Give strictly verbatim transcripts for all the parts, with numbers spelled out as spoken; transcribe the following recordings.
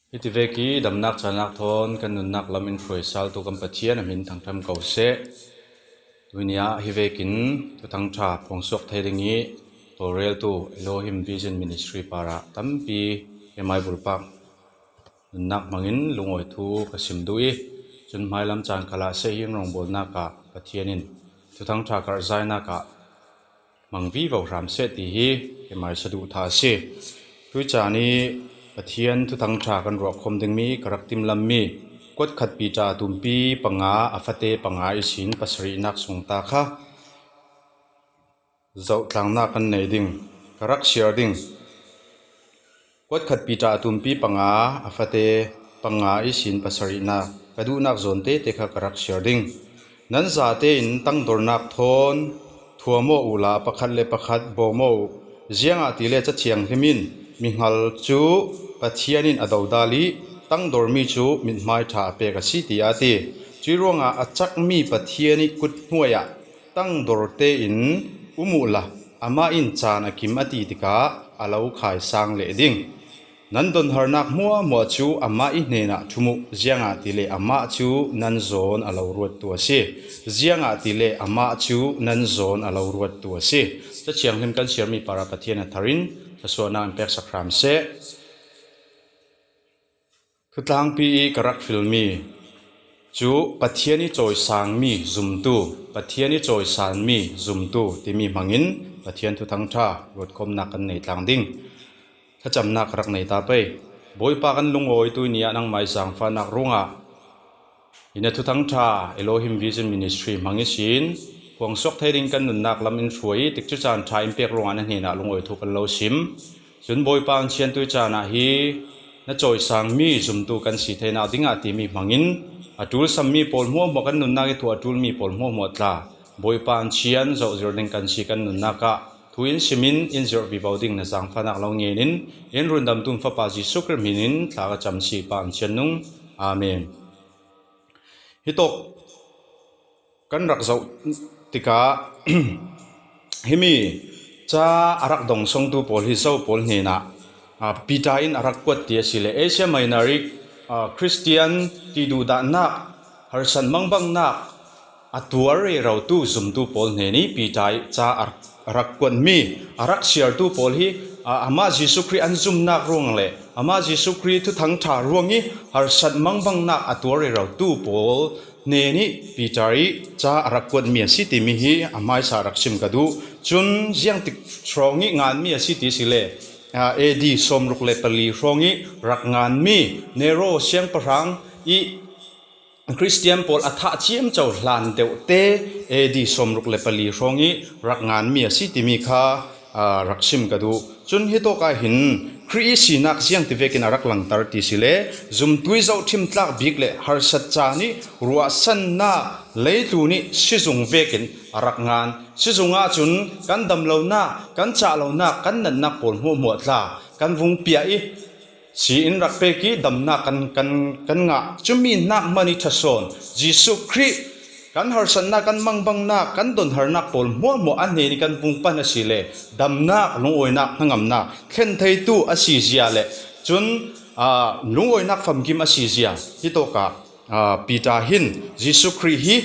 Hiti vek i damnak canak thawn kan nunnak lam in hruai saltu kan Pathian a min thangṭhat ko seh. Tunia hi vekin Thuthang ṭha phuangsuak thei ding i tawlreltu Elohim Vision Ministry parah tampi hi mai bulpak nunnak hmangin lungawi thu ka sim duh i, cun hmailam caan khalah seh hi rawngbawlnak ah Pathian in Thuthang ṭha karhzainak ah hmang vivo hram seh ti hi hi mai sa duh tha a si. Tuicaan i Pathian Thuthang ṭha kan ruahkhawm dingmi ka rak timlammi kuatkhat Peter a tumpi panga a fate panga ihsin pasarihnak sung ta kha zohtlangnak kan nei ding, ka rak siar ding. Kuatkhat Peter a tumpi panga a fate panga ihsin pasarihnak ka duhnak zawn tete kha ka rak siar ding. Nan zate in tangdornak thawn thuam aw uhla pakhat le pakhat bawm aw uh. Ziangahtile Cathiang Hlim in mihngal cu Pathian in a dodal i tangdormi cu mithmai ṭha a pek a si, tiah a ti. Cuih ruangah a cakmi Pathian i kut hnuai ah tangdor tein um uhla, amah in caan a kim a ti tikah a lo khaisang leh ding. Nan donharnak hmuahhmuah cu amah i hnenah ṭhum uh, ziangahtile amah cu nan zawn a lo ruattu a si. Ziangahtile amah cu nan zawn a lo ruattu a si. Cathiang Hlim kan siarmi parah Pathian a thar in thluasuahnak in peksak hram seh. Thutlangpi i ka rak hrilmi cu Pathian i cawisangmi zumtu, Pathian i cawisangmi zumtu timi hmangin Pathian Thuthang ṭha ruatkhawmnak kan nei tlang ding. Thlacamnak ka rak nei ta pei. Bawipa kan lungawitu ni ah nangmah i zaangfahnak ruangah hi na Thuthang ṭha Elohim Vision Ministry hmang ihsin phuangsuak thei ding kan nunnak lam in hruai i, tikcu caan ṭha in pek ruangah na hnenah lungawi thu kan lo sim. Cun Bawipa an chiantu caan ah hi na cawisangmi zumtu kan si theinak dingah timi hmangin a ṭulsammi pawl hmuahhmuah, kan nunnak i thu a ṭulmi pawl hmuahhmuah tla Bawipa an chian zohzir ding kan si. Kan nunnak ah thu in simin in zirh vivo ding na zaangfahnak lo ngenin in rundamtu Fapa Jesuh Khrih hminin thla ka cam si, Pa an chian nung. Amen. Hitawk kan rak zoh tikah himi ca a rak dongsongtu pawl hi zo pawl hnenah, aa, Peter in a rak kuat ti a si le Asia Minor i, aa, Christian ti duhdahnak, harsat mangbangnak a tuar rerotu zumtu pawl hnen i Peter i ca a rak kuatmi, a rak siartu pawl hi, aa, amah Jesuh Khrih an zumnak ruang le amah Jesuh Khrih Thuthang ṭha ruang i harsat mangbangnak a tuar rerotu pawl hnen i Peter i ca a rak kuatmi a si timi hi a hmaisa rak sim ka duh. Cun ziangtik hrawng i nganmi a si ti si le, aa, A D sawmruk le pali hrawng i rak nganmi Nero siangpahrang i Khristian pawl a thah ciamco hlan deuhte A D sawmruk le pali hrawng i rak nganmi a si timi kha, aa, rak sim ka duh. Cun hitawk ah hin Khrih i sinak ziangtivekin a rak langter ti si le, zumtu i zohṭhim tlak bik le harsat caan i ruahsannak, leitlun i sizung vekin a rak ngan. Sizung ahcun kan damlonak, kan cahlonak, kan natnak pawl hmuahhmuah tla kan vung piah i, si in rak pek i damnak kan, kan, kan ngah. Cumi hnak hman i ṭha sawn Jesuh Khrih kan harsatnak, kan mangbangnak, kan donharnak pawl hmuahhmuah a hnen i kan vung pan a si le damnak, lungawinak, hnangamnak thlen theitu a si zia le cun, aa, lungawinak famkim a si zia hitawk ah, aa, Peter hin Jesuh Khrih hi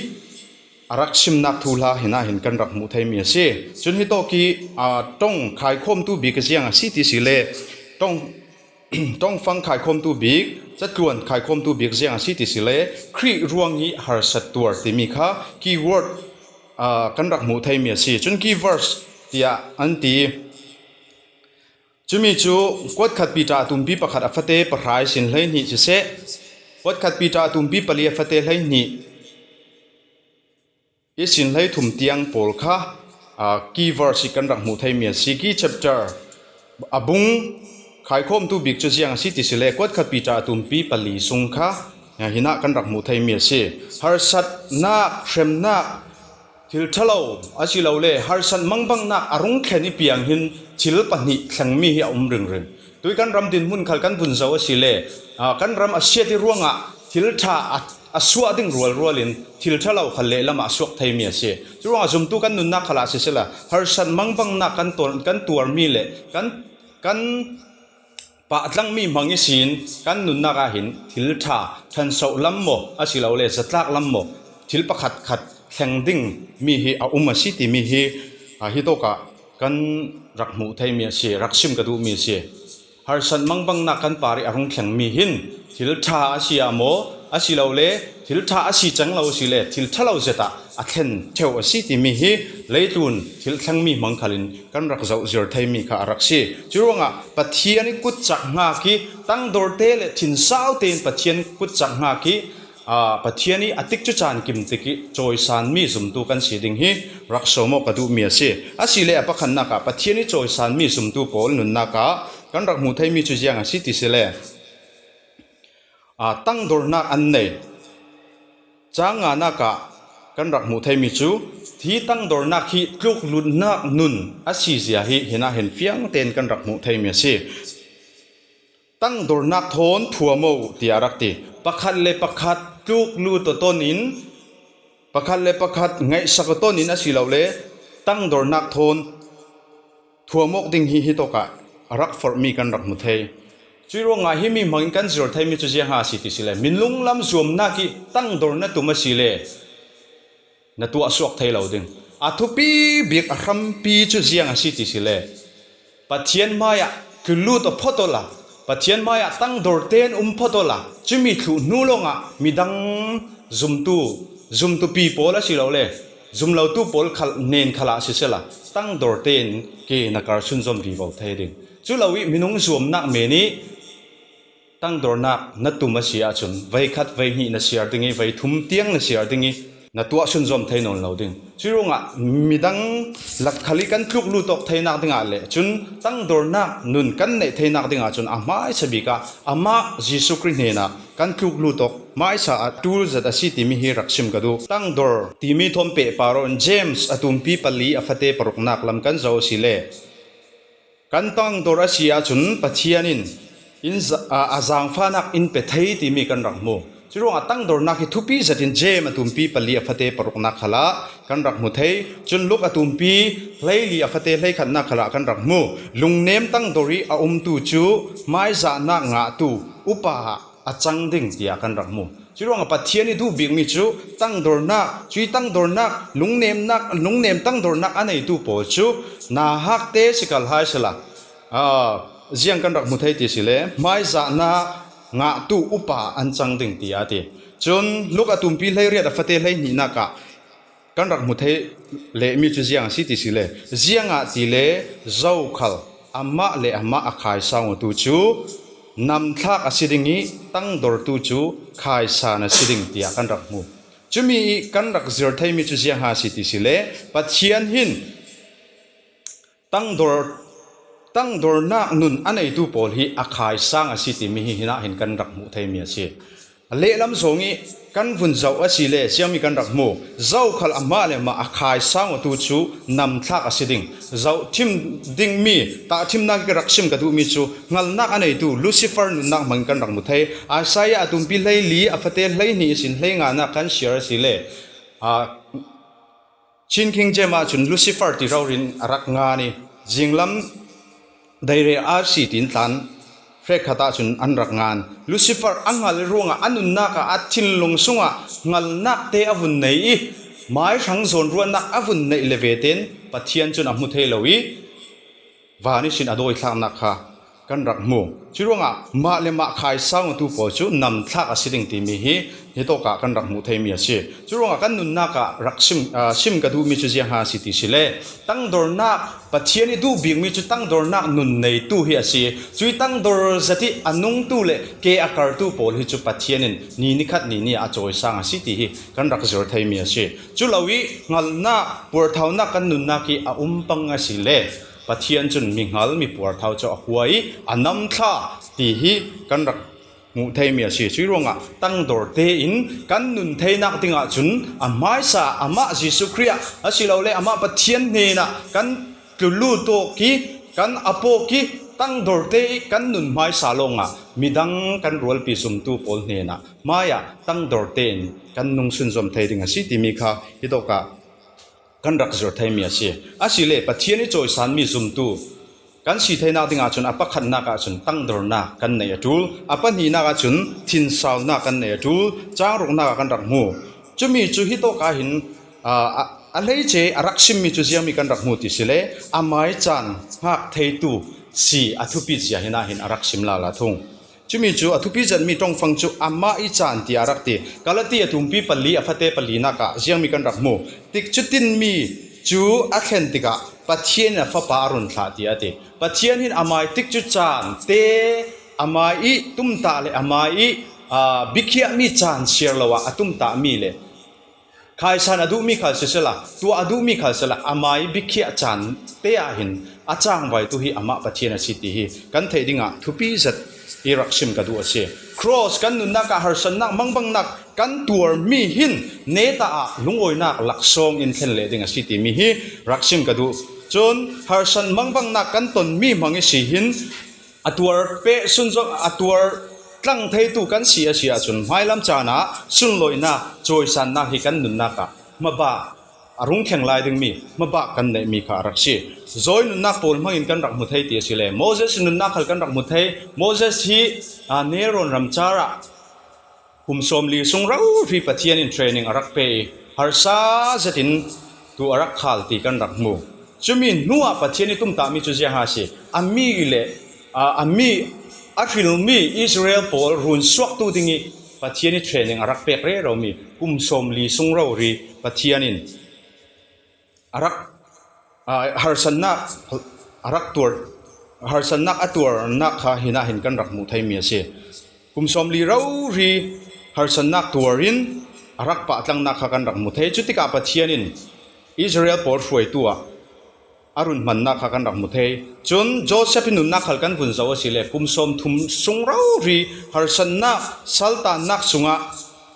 a rak simnak thuhla hin ah hin kan rak hmuh theimi a si. Cun hitawk i, aa, ṭong khaikhawmtu bik ziang a si ti si le ṭong ṭongfang khaikhawmtu bik, catluan khaikhawmtu bik ziang a si ti si le Khrih ruang i harsat tuar timi kha keyword, aa, kan rak hmuh theimi a si. Cun key verse tiah an ti. Cumi cu kuatkhat Peter a tumpi pakhat a fate pahra ihsin hleihnih siseh, kuatkhat Peter a tumpi pali a fate hleihnih ihsin hleithum tiang pawl kha, aa, key verse i kan rak hmuh theimi a si. Key chapter a bung khaikhawmtu bik cu ziang a si ti si le kuatkhat Peter a tumpi pali sung kha, aa, hin ah kan rak hmuh theimi a si. Harsatnak, hremnak, thil ṭhalo asilole harsat mangbangnak a rung thlen i piang hin thil pahnih thlengmi hi a um ringring. Tui kan ram dinhmun khal kan vun zoh a si le, aa, kan ram a siat i ruangah thil ṭha a, a suah ding rualrual in thil ṭhalo khal lehlam ah a suak theimi a si. Curuangah zumtu kan nunnak khal ah sisela, harsat mangbangnak kan tuar, kan tuarmi le kan, kan Pahtlang mi hmang ihsin kan nunnak ah hin thil ṭha, ṭhansoh lam maw, asilole zatlak lam maw, thil pakhat khat thleng ding mi hi a um a si timi hi, a, hitawkah kan rak hmuh thei mi a si, rak sim ka duh mi a si. Harsat mangbangnak kan parih a rung thleng mi hin thil ṭha a si ah maw, asilole thil ṭha a si cang lo asile thil ṭha lo zet ah a thlen ṭheuh a si timi hi leitlun thil thleng mi hmang khalin kan rak zoh zir thei mi kha a rak si. Curuangah Pathian ih kutcak hngak ih tangdorte le thinsau tein Pathian ih kutcak hngak ih, aa, Pathian ih a tikcu caan kim tik ih cawisan mi zumtu kan si ding hi rak sawm aw ka duh mi a si. Asile a pakhatnak ah Pathian ih cawisan mi zumtu pawl nunnak ah kan rak hmuh thei mi cu ziang a si ti sile, aa, tangdornak an nei. Cang nganak ah kan rak hmuh thei mi cu hi tangdornak hi tluklutnak nun a si zia hi hinah hin fiang tein kan rak hmuh thei mi a si. Tangdornak thawn thuam aw uh, tiah a rak ti. Pakhat le pakhat tluklut aw ton in, pakhat le pakhat ngaihsak aw ton in asilole tangdornak thawn thuam awk ding hi hitawkah a rak forhmi kan rak hmu thei. Cuih ruangah himi hmangin kan zir theimi cu ziangha a si ti sile, minung lam zuamnak ih tangdor na tum asile na tuahsuak thei lo ding. A thupi bik a hrampi cu ziang a si ti sile, Pathian hmaiah tlulut aw phawt awla, Pathian hmaiah tangdor ten um phawt awla, cumi thluh hnu lawngah midang zumtu, zumtupi pawl asilole zumlotu pawl khal nen khalah sisela, tangdor ten ke na kar sunzom vivo thei ding. Culo ih minung zuamnak men ih tangdornak na tum a si ahcun veikhat veihnih na siar ding ih veithum tiang na siar ding ih na tuah sunzom thei nawn lo ding. Cuih ruangah midang lak khal ih kan tluklut awk theinak dingah le cun tangdornak nun kan neih theinak dingah cun a hmaisa bikah amah Jesuh Khrih hnenah kan tluklut awk hmaisa a ṭul zet a si timi hi rak sim ka duh. Tangdor timi thawn pehpar aw in James a tumpi pali a fate paruknak lam kan zoh asile, kan tangdor a si ahcun Pathian in in za-, a, a zaangfahnak in pe thei timi kan rak hmu. Curuangah tangdornak hi thupi zetin James a tumpi pali a fate paruknak khalah kan rak hmu thei. Cun Luke a tumpi hleili a fate hleikhatnak khalah kan rak hmu. Lungnem tangdor ih a umtu cu hmaizahnak ngahtu upa a cang ding tiah kan rak hmu. Curuangah Pathian ih duh bikmi cu tangdornak, cuih tangdornak, lungnemnak, lungnem tangdornak a neitu pawl cu nauhakte si kal hai sila, aa, ziang kan rak hmu thei ti sile, hmaizahnak ngahtu upa an cang ding tiah a ti. Cun Luke a tumpi hleiriat a fate hleihnihnak ah kan rak hmu thei lehmi cu ziang a si ti sile, ziangahtile zokhal amah le amah a khaisang awtu cu namthlak a si ding ih tangdortu cu khaisan a si ding tiah kan rak hmu. Cumi ih kan rak zir theimi cu ziangha a si ti sile, Pathian hin tangdor, tangdornak nun a neitu pawl hi a khaisang a si timi hi hinah hin kan rak hmuh theimi a si. A lehlam zawng ih kan vun zoh asile, ziangmi kan rak hmu. Zokhal amah le amah a khaisang awtu cu namthlak a si ding. Zohthim dingmi tahṭhimnak ih ka rak sim ka duhmi cu hngalnak a neitu Lucifer nunnak hmangin kan rak hmu thei. Isaiah a tumpi hleili a fate hleihnih ihsin hleinganak kan siar asile, aa, Chin King James ahcun Lucifer ti rori in a rak ngan ih, zinglam dairel arsi tiin tlan hrekkhat ahcun an rak ngan. Lucifer a hngal ruangah a nunnak ah a thinlung sungah hngalnak te a vun nei ih, mai hrang zawn ruahnak a vun neih le vetein Pathian cun a hmu thei lo ih, van ihsin a dawithlaknak kha kan rak hmu. Curuangah mah le mah khaisang awtu pawl cu namthlak a si ding timi hi hitawkah kan rak hmuh theimi a si. Curuangah kan nunnak ah rak sim, aa, sim ka duhmi cu ziangha a si ti sile, tangdornak, Pathian ih duh bikmi cu tangdornak nun neitu hi a si. Cuih tangdor zet ih a nungtu le ke a kartu pawl hi cu Pathian in ni nikhat ni ni ah a cawisang a si ti hi kan rak zir theimi a si. Culo ih hngalnak, puarthaunak kan nunnak ih a um pang asile, Pathian cun mihngal, mipuarthau cu a hua ih a namthla ti hi kan rak hmuh theimi a si. Cuih ruangah tangdor tein kan nun theinak dingah cun a hmaisa amah Jesuh Khrih ah asilole amah Pathian hnenah kan tlulut awk ih kan ap awk ih tangdor te ih kan nun hmaisa lawngah midang kan rualpi zumtu pawl hnenah hmaiah tangdor tein kan nung sunzom thei ding a si timi kha hitawkah kan rak zir theimi a si. Asile Pathian ih cawisanmi zumtu Kan sih theinak dingah cun a pakhatnak ah cun tangdornak kan neih a ṭul, a pahnihnak ah cun thinsaunak kan neih a ṭul, cang ruknak ah kan rak hmu. Cumi cu hitawk ah hin, aa, a, a hleice a rak simmi cu ziangmi kan rak hmu ti si le, amai caan hngak theitu si a thupi zia hin ah hin a rak sim lala thung. Cumi cu a thupi zetmi ṭongfang cu amah i caan tiah a rak ti. Galati a tumpi pali a fate palinak ah ziangmi kan rak hmu. Tik cu tinmi cu a thlen tikah Pathian in a fapa a run thlah tiah a ti. Pathian hin amai tik cu caan te, amai i tumtah le amai i, aa, biakhiahmi caan siar lo ah a tumtahmi le khaisan a duhmi khal sisela, tua a duhmi khal sisela, amai biakhiah caan te ah hin a cangvaitu hi amah Pathian a si ti hi kan theih dingah thupi zet i rak sim ka duh a si. Cross kan nunnak ah harsatnak mangbangnak kan tuarmi hin neta ah lungawinak laksawng in thlen leh ding a si timi hi rak sim ka duh. Cun harsat mangbangnak kan tonmi hmang i si hin a tuar peh sunzawh, a tuar tlang theitu kan si a si ahcun hmailam caan ah sunlawinak, cawisannak hi kan nunnak ah mabah a rung thleng lai dingmi mabah kan neihmi kha a rak si. Zawi nunnak pawl hmangin kan rak hmu thei ti a si le, Moses nunnak khal kan rak hmu thei. Moses hi, aa, Neron ramcar ah kum sawmli sung rori Pathian in training a rak pe i harsa zetin tu a rak khal ti kan rak hmu. Cumi hnuah Pathian i tumtahmi cu ziaha a si. A mi le, aa, a mi, a hrilmi Israel pawl runsuaktu ding i Pathian i training a rak pek reromi kum sawmli sung rori Pathian in a rak, aa, harsatnak a rak tuar, harsatnak a tuarnak kha hin ah hin kan rak hmuh theimi a si. Kum sawmli rori harsatnak tuar in a rak pahtlangnak kha kan rak hmu thei. Cutikah Pathian in Israel pawl hruaitu ah a run hmannak kha kan rak hmu thei. Cun Joseph i nunnak khal kan vun zoh a si le, kum sawmthum sung rori harsatnak, saltannak sungah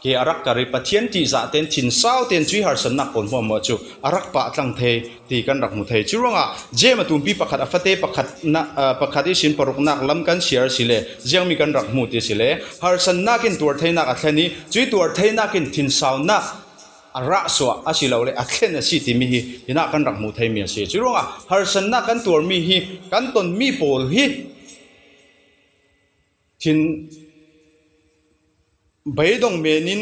ke a rak kar i Pathian ṭihzah tein thinsau tein cui harsatnak pawl hmuahhmuah cu a rak pahtlang thei ti kan rak hmu thei. Curuangah Jeim a tumpi pakhat a fate pakhat na, aa, pakhat ihsin paruknak lam kan siar si le, ziangmi kan rak hmu ti si le, harsatnak in tuar theinak a thlen i, cui tuar theinak in thinsaunak a rah suah a si lo le a thlen a si timi hi hin ah kan rak hmu theimi a si. Curuangah harsatnak kan tuarmi hi kan tonmi pawl hi thin beidong men in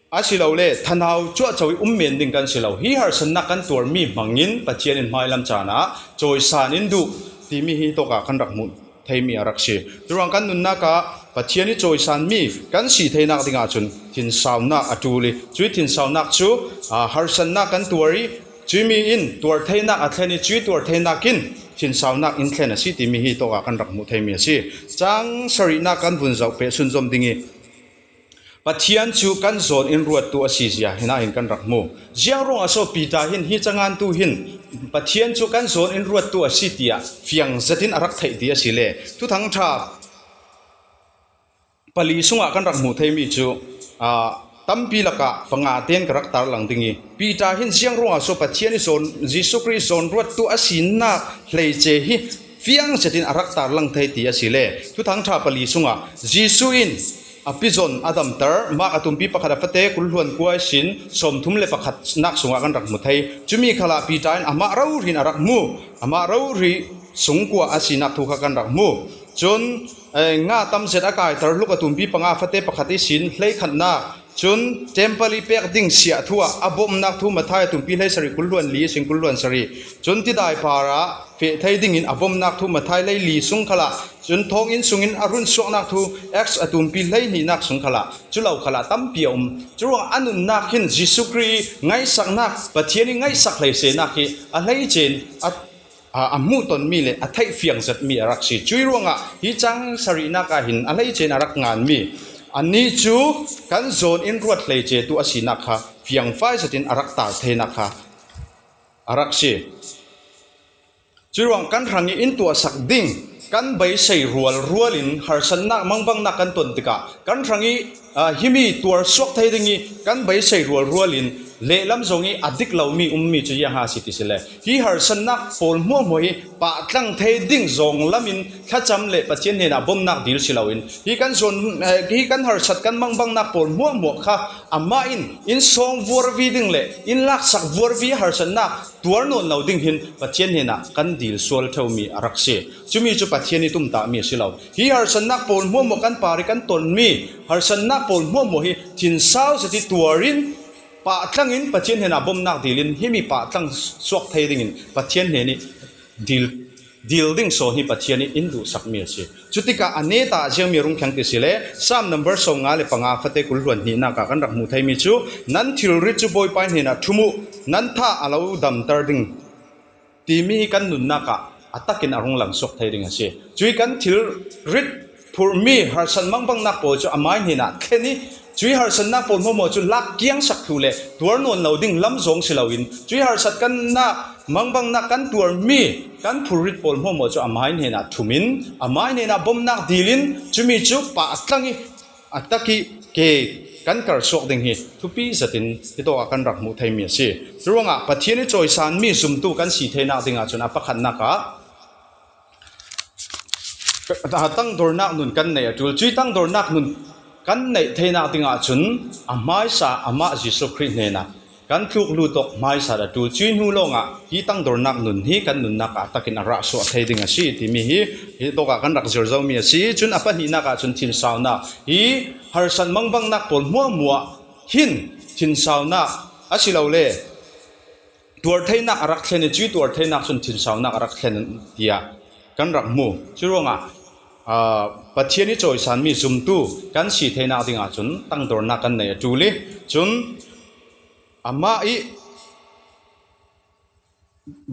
a si lo le thanau cuahco i um men ding kan si lo. Hi harsatnak kan tuarmi hmangin Pathian in hmailam caan ah cawisan in duh timi hi tawkah kan rak hmuh theimi a rak si. Curuang kan nunnak ah Pathian i cawisanmi kan sih theinak dingah cun thinsaunak a ṭul i, cui thinsaunak cu, aa, harsatnak kan tuar i, cui mi in tuar theinak a thlen i, cui tuar theinak in thinsaunak in thlen a si timi hi tawkah kan rak hmuh theimi a si. Cang sarihnak kan vun zoh peh sunzom ding i, Pathian cu kan zawn in ruattu a si zia hin ah hin kan rak hmu. Ziang ruangah so Peter hin hi cangantu hin Pathian cu kan zawn in ruattu a si tiah fiang zetin a rak theih ti a si le, Thuthang ṭha pali sungah kan rak hmuh theimi cu, aa, tampi lakah panga tein ka rak tarlang ding i, Peter hin ziang ruangah so Pathian i zawn, Jesuh Khrih zawn ruattu a sinak hleice hi fiang zetin a rak tarlang thei ti a si le, Thuthang ṭha pali sungah Jesuh in a pizon a damter, Mark a tumpi pakhat a fate kul hluan kua ihsin sawmthum le pakhatnak sungah kan rak hmu thei. Cumi khalah Peter in amah rori in a rak hmu, amah rori sungkua a sinak thu kha kan rak hmu. Cun, eh, nga tam zet a kaiter, Luka tumpi panga fate pakhat ihsin hleikhatnak, cun temple i pek ding siah thu ah a bawmhnak thu Matthai a tumpi hleisarih kul hluan li ihsin kul hluan sarih. Cun tidai par ah feh thei dingin a bawmhnak thu Matthai hleili sung khalah, cun thawnginn sungin a runsuaknak thu Acts a tumpi hleihnihnak sung khalah, cu lo khalah tampi a um. Curuang a nunnak hin Jesuh Khrih ngaihsaknak, Pathian i ngaihsak hleicenak hi a hleice in a a, a hmuhtonmi le a theih fiang zetmi a rak si. Cui ruangah hi cang sarihnak ah hin a hleice in a rak nganmi, anih cu kan zawn in ruat hleice tu a sinak kha fiangfai zetin a rak tar theinak kha a rak si. Cui ruang kan hrang i in tuahsak ding kan beisei rualrual in harsatnak mangbangnak kan ton tikah kan hrang i Aa, himi tuar suak thei ding i kan beisei rualrual in lehlam zong i a dik lo mi um mi cu ziang ha si ti si le, hi harsatnak pawl hmuahhmuah hi pahtlang thei ding zong lam in thlacam le Pathian hnenah bomnak dil si lo in, hi kan zawn, eh, hi kan harsat kan mangbangnak pawl hmuahhmuah kha amah in in sawng vuarvi ding le in laksak vuarvi harsatnak tuar nawn lo ding hin Pathian hnenah kan dil sual ṭheu mi a rak si. Cumi cu Pathian i tumtah mi a si lo. Hi harsatnak pawl hmuahhmuah kan par i kan ton mi harsatnak pawl hmuahhmuah hi thinsau zet i tuar in pahtlang in Pathian hnenah bomnak dil in himi pahtlang suak thei ding in Pathian hnen i dil, dil ding sawn hi Pathian i in duhsak mi a si. Cutikah a neta ziang mi a rung thleng ti si le, Psalm number sawmnga le panga, fate kul hluan hnihnak ah kan rak hmuh thei mi cu, nan thilrit cu Bawipa hnenah ṭhum uh, nan tha a lo damter ding timi hi kan nunnak ah a takin a rung lang suak thei ding a si. Cui kan thilrit phurhmi harsat mangbangnak pawl cu amai hnenah thlen i, cui harsatnak pawl hmuahhmuah cu lak kiangsak thluh le tuar nawn lo ding lam zong si loin, cui harsat kannak mangbangnak kan tuarmi kan phurrit pawl hmuahhmuah cu amai hnenah ṭhum in, amai hnenah bomnak dil in, cumi cu pahtlang i, a tak i ke kan kar suak ding hi thupi zetin hitawk ah kan rak hmuh theimi a si. Curuangah Pathian i cawisanmi zumtu kan si theinak ding ahcun a pakhatnak ah tangdornak nun kan neih a ṭul. Cui tangdornak nun kan neih theinak ding ahcun a hmaisa amah Jesuh Khrih hnenah kan tluk lut awk hmaisa a ṭul. Cui hnu lawngah hi tangdornak nun hi kan nunnak ah takin a rah suah thei ding a si timi hi hitawk ah kan rak zir zomi a si. Cun a pahnihnak ahcun thinsaunak hi harsat mangbangnak pawl hmuahhmuah hin thinsaunak asilole tuar theinak a rak thlen i, cui tuar theinak cun thinsaunak a rak thlen tiah kan rak hmu. Curuangah, aa, Pathian i cawisanmi zumtu kan si theinak ding ahcun tangdornak kan neih a ṭul i, cun amah i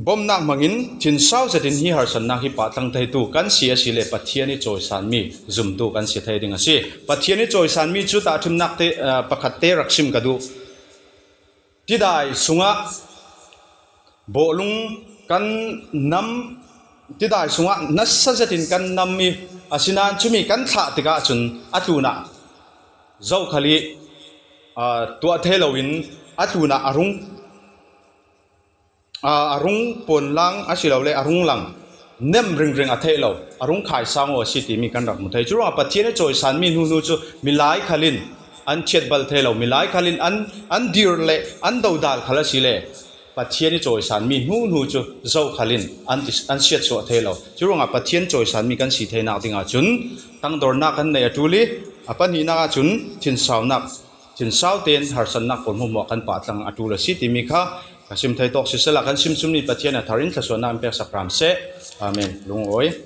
bomnak hmangin thinsau zetin hi harsatnak hi pahtlang theitu kan si a si le Pathian i cawisanmi zumtu kan si thei ding a si. Pathian i cawisanmi cu tahṭhimnak te, aa, pakhat te rak sim ka duh. Tidai sungah bawhlung kan nam, tidai sungah nasa zetin kan nam i, asinain cumi kan thlah tikah cun a tlunah zokhal i, aa, tuah thei loin a tlunah a rung, aa, a rung puanlang asilole a rung lang nem ringring a theih lo, a rung khaisang aw a si timi kan rak hmu thei. Curuangah Pathian i cawisanmi hnuhnu cu milai khal in an thiatbal thei lo, milai khal in an, an dir le an dodal khal a si le Pathian i cawisanmi hnuhnu cu zokhal in an ti, an siatsuah thei lo. Curuangah Pathian cawisanmi kan si theinak ding ahcun tangdornak kan neih a ṭul i, a pahnihnak ahcun thinsaunak, thinsau tein harsatnak pawl hmuahhmuah kan pahtlang a ṭul a si timi kha ka sim thei tawk sisela, kan sim summi Pathian a thar in thluasuahnak in peksak hram seh. Amen. Lungawi.